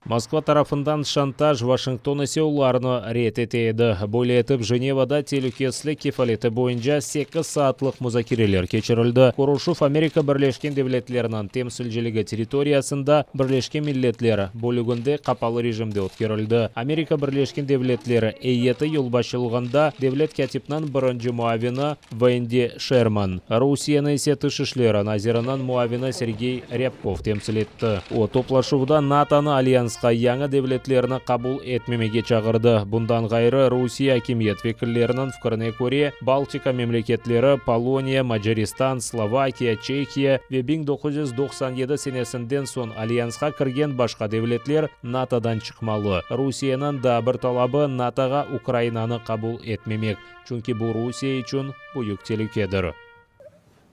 Moskva tarafından şantaj, Vaşington ise olarnı red ete edi. Böyle etip, Jenevada telükesizlik kefaleti boyunca sekiz saatlıq muzakereler keçirildi. Körüşüv Amerika Birleşken Devletleriniñ temsilciligi territoriyasında Birleşken Milletler bölüginde qapalı rejimde ötkerildi. Amerika Birleşken Devletleri eyyeti yolbaşçılığında devlet kâtipniñ birinci muavini Vendi Şerman, Rusiyeni ise tış işleri naziriniñ muavini Sergey Râbkov temsil etti. O, toplaşuvda NATOnı alyansqa yañı devletlerni qabul etmemege çağırdı. Bundan ğayrı, Rusiye akimiyet vekilleriniñ fikrine köre, Baltika memleketleri, Poloniya, Macaristan, Slovakiya, Çehiya ve 1997 senesinden soñ alyansqa kirgen başqa devletler NATOdan çıqmalı. Rusiyeniñ daa bir talabı, NATOğa Ukrainanı qabul etmemek. Çünki bu Rusiye içün büyük telükedir.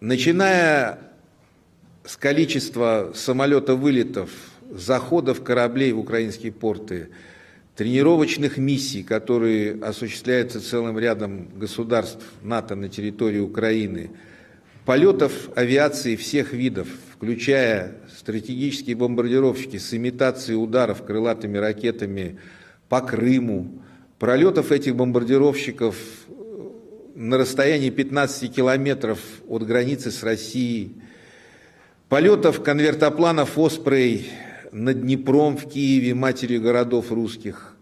Начиная с количества самолетовылетов, заходов кораблей в украинские порты, тренировочных миссий, которые осуществляются целым рядом государств НАТО на территории Украины, полетов авиации всех видов, включая стратегические бомбардировщики с имитацией ударов крылатыми ракетами по Крыму, пролетов этих бомбардировщиков на расстоянии 15 километров от границы с Россией, полетов конвертопланов «Оспрей» над Днепром в Киеве, матерью городов русских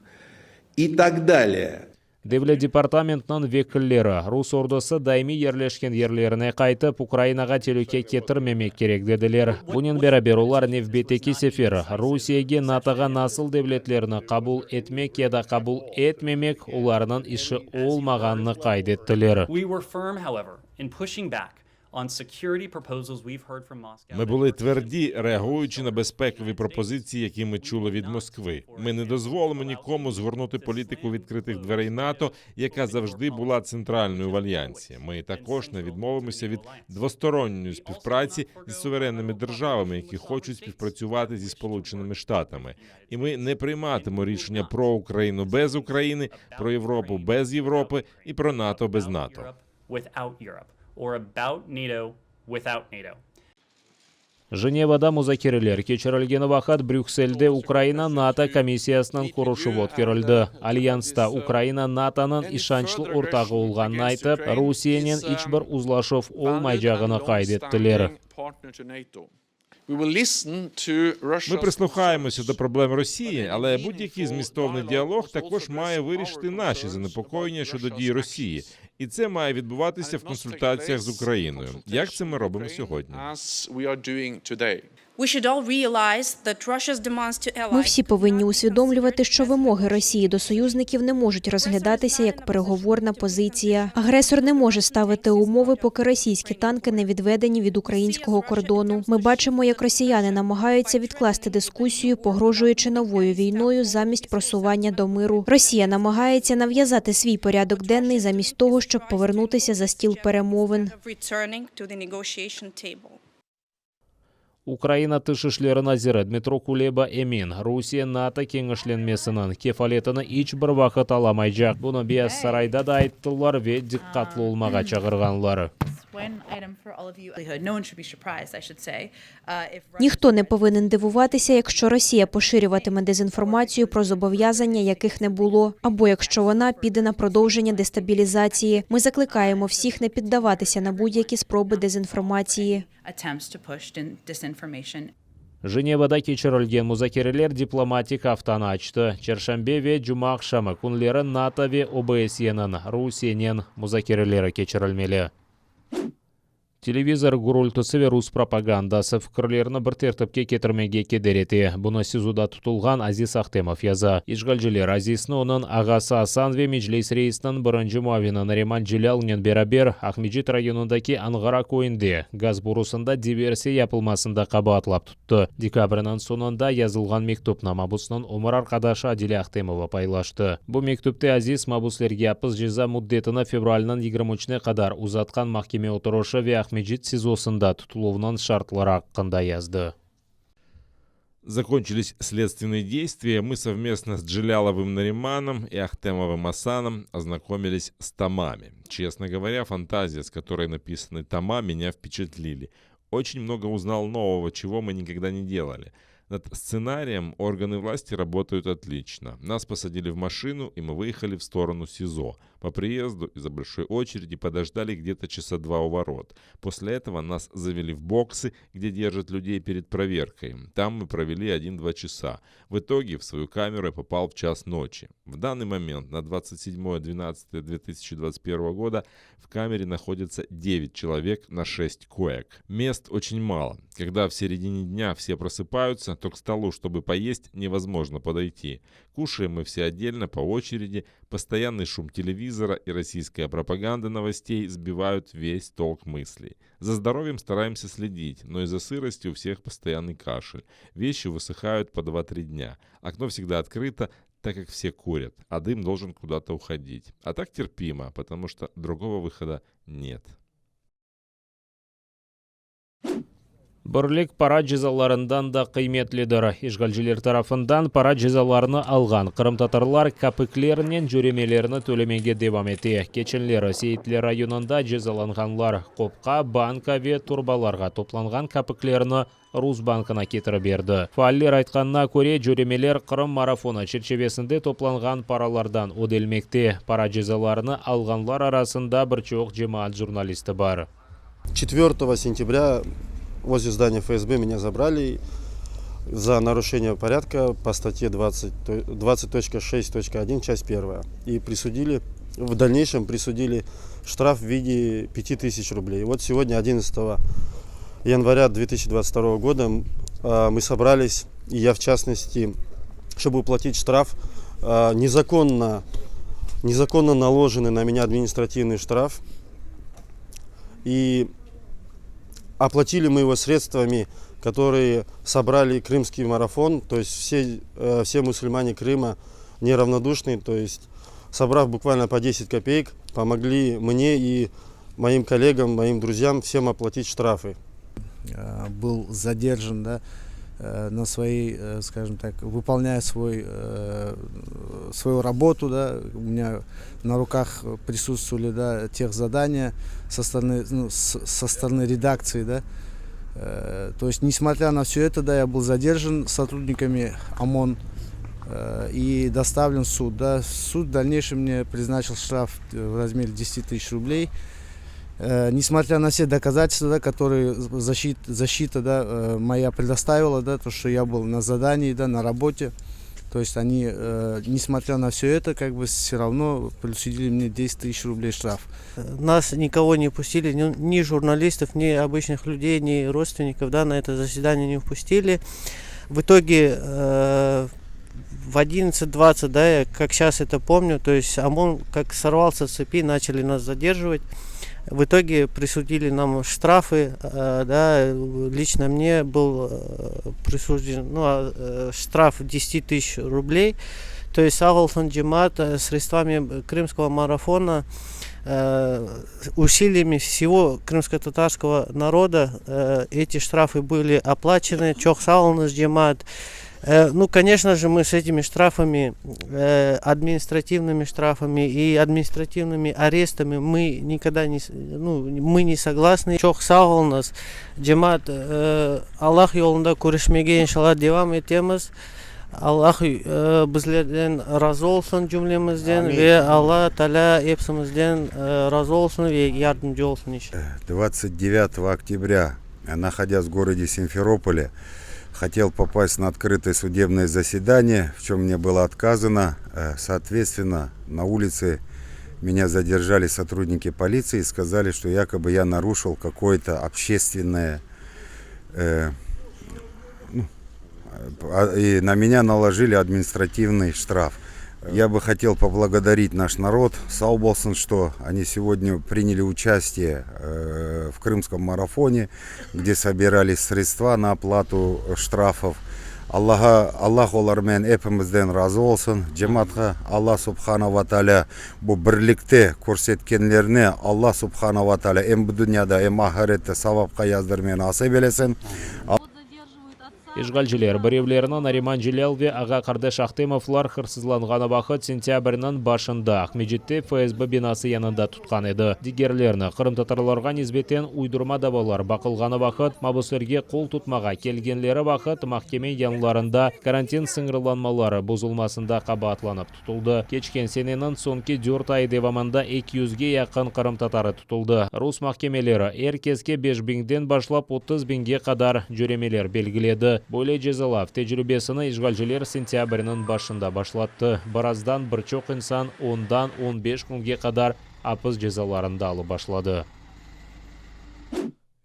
и так далее. Devlet departamentiniñ vekilleri, rus ordusı daimiy yerleşken yerlerine qaytıp, Ukrainağa telüke ketirmemek kerek, dediler. Bunen beraber olar nevbetteki sefer Rusiyege NATOğa nasıl devletlerni qabul etmek ya da qabul etmemek olarnıñ işi olmağanını qayd ettiler. Ми були тверді, реагуючи на безпекові пропозиції, які ми чули від Москви. Ми не дозволимо нікому згорнути політику відкритих дверей НАТО, яка завжди була центральною в альянсі. Ми також не відмовимося від двосторонньої співпраці з суверенними державами, які хочуть співпрацювати зі Сполученими Штатами. І ми не прийматимо рішення про Україну без України, про Європу без Європи і про НАТО без НАТО. Or about NATO without NATO. Jenevada muzakereler keçirilgeni vaqıt Brükselde Ukraina-NATO komissiyasınıñ körüşüvi ötkerildi. Alyansta Ukraina NATOnıñ işançlı ortağı olğanını aytıp, Rusiyenen iç bir uzlaşuv olmaycağını qayd ettiler. Ми прислухаємося до проблем Росії, але будь-який змістовний діалог також має вирішити наші занепокоєння щодо дій Росії, і це має відбуватися в консультаціях з Україною. Як це ми робимо сьогодні? Ми всі повинні усвідомлювати, що вимоги Росії до союзників не можуть розглядатися як переговорна позиція. Агресор не може ставити умови, поки російські танки не відведені від українського кордону. Ми бачимо, як росіяни намагаються відкласти дискусію, погрожуючи новою війною замість просування до миру. Росія намагається нав'язати свій порядок денний замість того, щоб повернутися за стіл перемовин. Ukraina Tış işleri naziri Dmitro Kuleba emin, Rusiye NATO keñişlenmesiniñ kefaletini iç bir vaqıt alamaycaq. Bunı Beyaz sarayda da ayttılar ve diqqatlı olmağa çağırğanlar. Ніхто не повинен дивуватися, якщо Росія поширюватиме дезінформацію про зобов'язання, яких не було, або якщо вона піде на продовження дестабілізації. Ми закликаємо всіх не піддаватися на будь-які спроби дезінформації. Jenevada keçirilgen muzakereler diplomatik aftanı açtı. Çarşenbe ve cumaaqşamı künleri NATO ve OBSYeniñ Rusiyenen muzakereleri keçirilmeli. Televizor gürültisi ve rus propagandası fikirlerni bir tertipke ketirmege keder ete. Bunı SİZOda tutulğan Aziz Ahtemov yaza. İşğalciler Azizni onıñ ağası Asan ve Meclis reisiniñ birinci muavini Nariman Celâlnen beraber Aqmescit rayonındaki Anğara köyünde gaz borusında diversiya yapılmasında qabaatlap tuttı. Dekabrniñ soñunda yazılğan mektüpni mabusnıñ ömür arqadaşı Adile Ahtemova paylaştı. Bu mektüpte Aziz mabuslerge apis ceza müddetini fevralniñ 23-ne qadar uzatqan mahkeme oturışı ve Aqmescit SİZOsında tutuluvnıñ şartları aqqında yazdı. Закончились следственные действия, мы совместно с Джеляловым Нариманом и Ахтемовым Асаном ознакомились с томами. Честно говоря, фантазия, с которой написаны тома, меня впечатлили. Очень много узнал нового, чего мы никогда не делали. Над сценарием органы власти работают отлично. Нас посадили в машину, и мы выехали в сторону СИЗО. По приезду из-за большой очереди подождали где-то часа два у ворот. После этого нас завели в боксы, где держат людей перед проверкой. Там мы провели один-два часа. В итоге в свою камеру я попал в час ночи. В данный момент, на 27.12.2021 года, в камере находится 9 человек на 6 коек. Мест очень мало. Когда в середине дня все просыпаются, то к столу, чтобы поесть, невозможно подойти. Кушаем мы все отдельно, по очереди. Постоянный шум телевизора и российская пропаганда новостей сбивают весь толк мыслей. За здоровьем стараемся следить, но из-за сырости у всех постоянный кашель. Вещи высыхают по 2-3 дня. Окно всегда открыто, так как все курят, а дым должен куда-то уходить. А так терпимо, потому что другого выхода нет. Birlik para cezalarından da qıymetlidir. İşğalciler tarafından para cezalarını alğan qırımtatarlar kapiklernen cöremelerini tölemege devam ete. Keçenleri Seyitler rayonında cezalanğanlar qopqa, banka ve torbalarğa toplanğan kapiklerini Rus bankına ketirip berdi. Faaller aytqanına köre, cöremeler Qırım marafonı çerçivesinde toplanğan paralardan ödelmekte. Para cezalarını alğanlar arasında bir çoq cemaat jurnalisti bar. 4 сентября возле здания ФСБ меня забрали за нарушение порядка по статье 20, 20.6.1, часть 1. И присудили, в дальнейшем присудили штраф в виде 5000 рублей. Вот сегодня, 11 января 2022 года, мы собрались, и я в частности, чтобы уплатить штраф, незаконно, незаконно наложенный на меня административный штраф. И оплатили мы его средствами, которые собрали Крымский марафон, то есть все, все мусульмане Крыма неравнодушны, то есть собрав буквально по 10 копеек, помогли мне и моим коллегам, моим друзьям всем оплатить штрафы. Был задержан, да, на своей, скажем так, выполняя свой, свою работу, да, у меня на руках присутствовали, да, тех задания со стороны, ну, со стороны редакции, да, то есть, несмотря на все это, да, я был задержан сотрудниками ОМОН и доставлен в суд, да. Суд в дальнейшем мне призначил штраф в размере 10 тысяч рублей. Несмотря на все доказательства, да, которые защита, защита да, моя предоставила, да, то, что я был на задании, да, на работе, то есть они, несмотря на все это, как бы все равно присудили мне 10 тысяч рублей штраф. Нас никого не пустили, ни, ни журналистов, ни обычных людей, ни родственников, да, на это заседание не впустили. В итоге в 11.20, да, я как сейчас это помню, то есть ОМОН как сорвался с цепи, начали нас задерживать. В итоге присудили нам штрафы, да, лично мне был присужден ну, а, штраф 10 тысяч рублей. То есть Sağ olsun cemaat средствами крымского марафона, усилиями всего крымско-татарского народа эти штрафы были оплачены. Çoq sağ oluñız cemaat. Ну, конечно же, мы с этими штрафами, административными штрафами и административными арестами мы никогда не, ну, мы не согласны. Çoq sağ oluñız. Cemaat, Allah yolunda küreşmege inşalla devam etemiz. Allah bizlerden razı olsun cümlemizden ve Alla Taalâ episimizden razı olsun ve yardımcı olsun inşalla. 29 октября, находясь в городе Симферополе, хотел попасть на открытое судебное заседание, в чем мне было отказано. Соответственно, на улице меня задержали сотрудники полиции и сказали, что якобы я нарушил какое-то общественное... ну, и на меня наложили административный штраф. Я бы хотел поблагодарить наш народ, Sağ bolsun, что они сегодня приняли участие в крымском марафоне, где собирались средства на оплату штрафов. Allaha, Allah olarmen epimizden razı olsun. Cemaatqa Alla Subhana va Taalâ bu birlikte körsetkenlerine Alla Subhana va Taalâ em bu dünyada, em ahirette savapqa yazdırmanı nasip eylesin. İşğalciler birevlerini Nariman Celâl ve ağa-qardaş Ahtemovlar hırsızlanğanı vaqıt sentâbrniñ başında Aqmescitte FSB binası yanında tutqan edi. Digerlerini, qırımtatarlarğa nisbeten uydurma davalar baqılğanı vaqıt mabüslerge qol tutmağa kelgenleri vaqıt mahkeme yanlarında karantin sıñırlanmaları bozulmasında qabaatlanıp tutuldı. Keçken seneniñ soñki dört ayı devamında eki yüzge yaqın qırımtatarı tutuldı. Rus mahkemeleri er keske beş biñden başlap 30 biñge qadar cöremeler belgiledi. Böyle cezalav tecribesini işğalciler sentâbrniñ başında başlattı. Birazdan bir çoq insan ondan on beş künge qadar apis cezalarını da alıp başladı.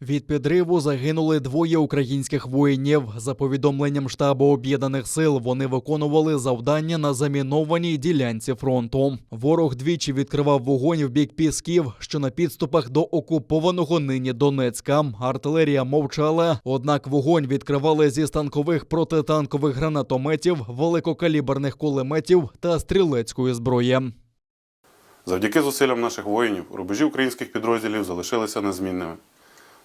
Від підриву загинули двоє українських воїнів. За повідомленням штабу об'єднаних сил, вони виконували завдання на замінованій ділянці фронту. Ворог двічі відкривав вогонь в бік Пісків, що на підступах до окупованого нині Донецька. Артилерія мовчала, однак вогонь відкривали зі станкових протитанкових гранатометів, великокаліберних кулеметів та стрілецької зброї. Завдяки зусиллям наших воїнів рубежі українських підрозділів залишилися незмінними.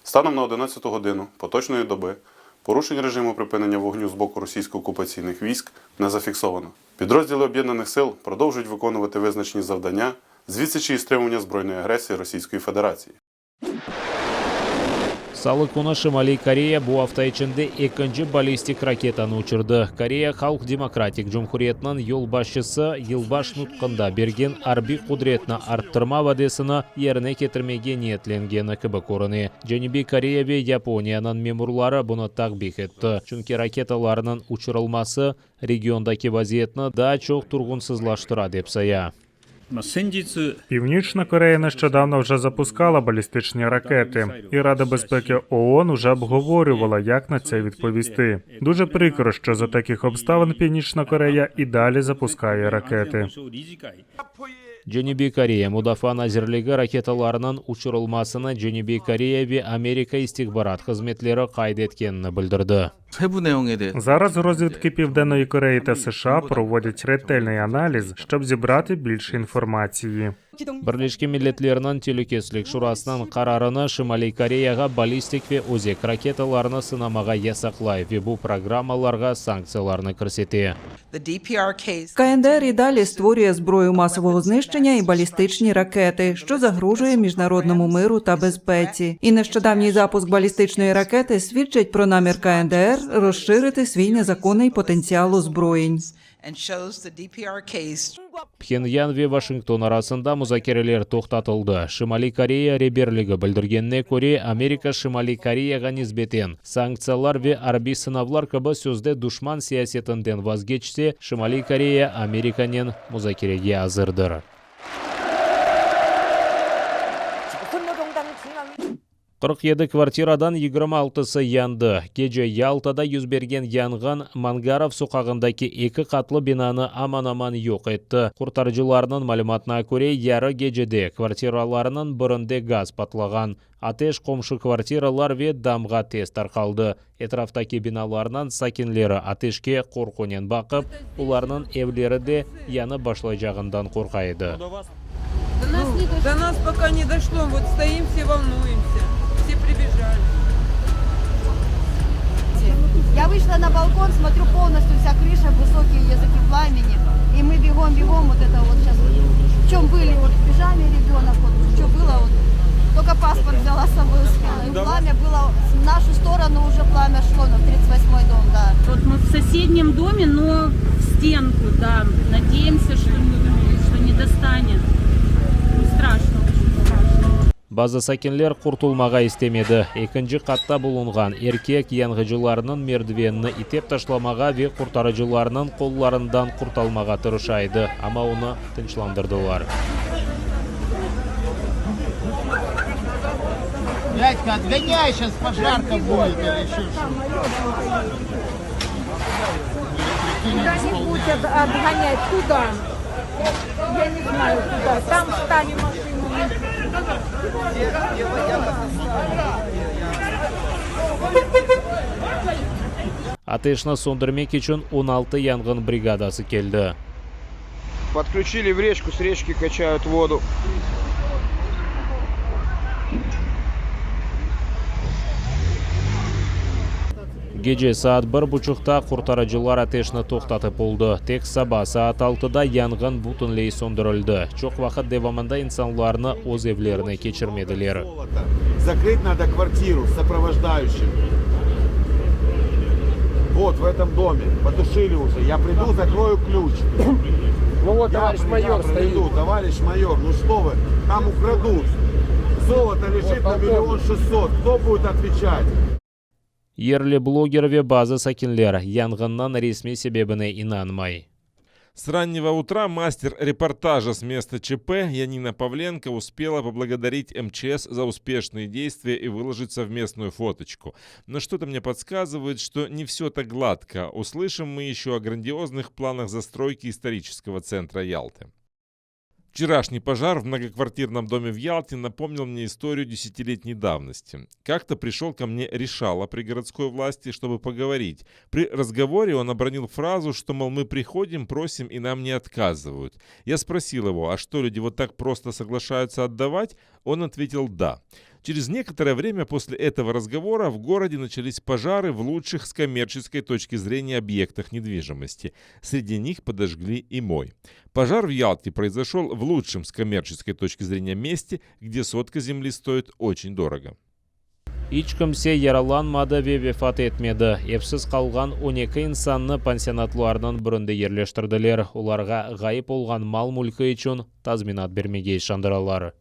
Станом на 11 годину поточної доби порушень режиму припинення вогню з боку російсько-окупаційних військ не зафіксовано. Підрозділи об'єднаних сил продовжують виконувати визначені завдання з відсічі і стримування збройної агресії Російської Федерації. Salı künü Şimaliy Koreya bu afta içinde ekinci ballistik raketanı uçurdı. Koreya Halq Demokratik Cumhuriyetiniñ yolbaşçısı yılbaş nutqında bergen arbiy qudretni arttırma vadesini yerine ketirmege niyetlengeni kibi körüne. Cenübiy Koreya ve Yaponiyanıñ memurları bunı takbih etti, çünki raketalarnıñ uçurılması regiondaki vaziyetni daa çoq turğunsızlaştıra, dep saya. Північна Корея нещодавно вже запускала балістичні ракети, і Рада безпеки ООН уже обговорювала, як на це відповісти. Дуже прикро, що за таких обставин Північна Корея і далі запускає ракети. Cenübiy Koreya Mudafaa nazirligi raketalarnıñ uçurılmasını Cenübiy Koreya ve Amerika istihbarat hızmetleri qayd etkenini bildirdi. Зараз розвідки Південної Кореї та США проводять ретельний аналіз, щоб зібрати більше інформації. Birleşken Milletlerniñ Telükesizlik Şurasınıñ qararını Şimaliy Koreyağa ballistik ve özek raketalarını sınamağa yasaqlay ve bu programmalarğa sanktsiyalarnı kirsete. КНДР і далі створює зброю масового знищення і балістичні ракети, що загрожує міжнародному миру та безпеці. І нещодавній запуск балістичної ракети свідчить про намір КНДР розширити свій незаконний потенціал озброєнь. Phenyan ve Vaşington arasında muzakereler toqtatıldı. Şimaliy Koreya reberligi bildirgenine köre, Amerika Şimaliy Koreyağa nisbeten sanktsiyalar ve arbiy sınavlar kibi sözde duşman siyasetinden vazgeçse, Şimaliy Koreya Amerikanen muzakerege azırdır. 47 kvartiradan yigirmi altısı yandı. Gece Yaltada yüz bergen yanğın Mangarov soqağındaki eki qatlı binanı aman-aman yoq etti. Qurtarıcılarnıñ malümatına köre, yarı gecede kvartiralarnıñ birinde gaz patlağan. Ateş qomşu kvartiralar ve damğa tez tarqaldı. Etraftaki binalarnıñ sakinleri ateşke qorqunen baqıp, olarnıñ evleri de yanıp başlaycağından qorqa edi. До нас пока не дошло, вот стоим все волнуемся, все прибежали. Я вышла на балкон, смотрю, полностью вся крыша, высокие языки пламени. И мы бегом-бегом, вот это вот сейчас, в чем были, вот в пижаме ребенок, вот что было, вот, только паспорт взяла с собой успела. И пламя было, в нашу сторону уже пламя шло, на 38-й дом, да. Вот мы в соседнем доме, но в стенку, да. Надеемся, что, что не достанет. Ну, страшно, очень страшно. Bazı sakinler qurtulmağa istemedi. Ekinci qatta bulunğan erkek yanğıcılarnıñ merdivenini itep taşlamağa ve qurtarıcılarnıñ qollarından qurtalmağa tırışa edi, amma onı tınçlandırdılar. Дядька, отгоняй, сейчас пожарка будет или еще что-то. Куда-нибудь отгонять, туда. Я не знаю куда. Там ставим машину. Ateşni söndürmek içün 16 yanğın brigadası keldi. Подключили в речку, с речки качают воду. Gece saat bir buçuqta qurtarıcılar ateşni toqtatıp oldı. Tek saba saat altıda yanğın bütünley söndürildi. Çoq vaqıt devamında insanlarnı öz evlerine keçirmediler. Закрыть надо квартиру с сопровождающим. Вот в этом доме. Потушили уже. Я приду, закрою ключ. Ну вот, Я товарищ при- майор я проведу, стоит. Товарищ майор, ну что вы, там украдут. Золото лежит на миллион шестьсот. Кто будет отвечать? Yerli bloger ve bazı sakinler yanğınnıñ resmiy sebebine inanmay. С раннего утра мастер репортажа с места ЧП Янина Павленко успела поблагодарить МЧС за успешные действия и выложить совместную фоточку. Но что-то мне подсказывает, что не все так гладко. Услышим мы еще о грандиозных планах застройки исторического центра Ялты. Вчерашний пожар в многоквартирном доме в Ялте напомнил мне историю десятилетней давности. Как-то пришел ко мне решала при городской власти, чтобы поговорить. При разговоре он обронил фразу, что, мол, мы приходим, просим и нам не отказывают. Я спросил его, а что, люди вот так просто соглашаются отдавать? Он ответил «да». Через некоторое время после этого разговора в городе начались пожары в лучших с коммерческой точки зрения объектах недвижимости. Среди них подожгли и мой. Пожар в Ялте произошел в лучшем с коммерческой точки зрения месте, где сотка земли стоит очень дорого. İç kimse yaralanmadı ve vefat etmedi. Evsiz qalğan 12 insannı pansionatlarnıñ birinde yerleştirdiler. Olarğa ğayıp olğan mal-mülki içün tazminat bermege işandıralar.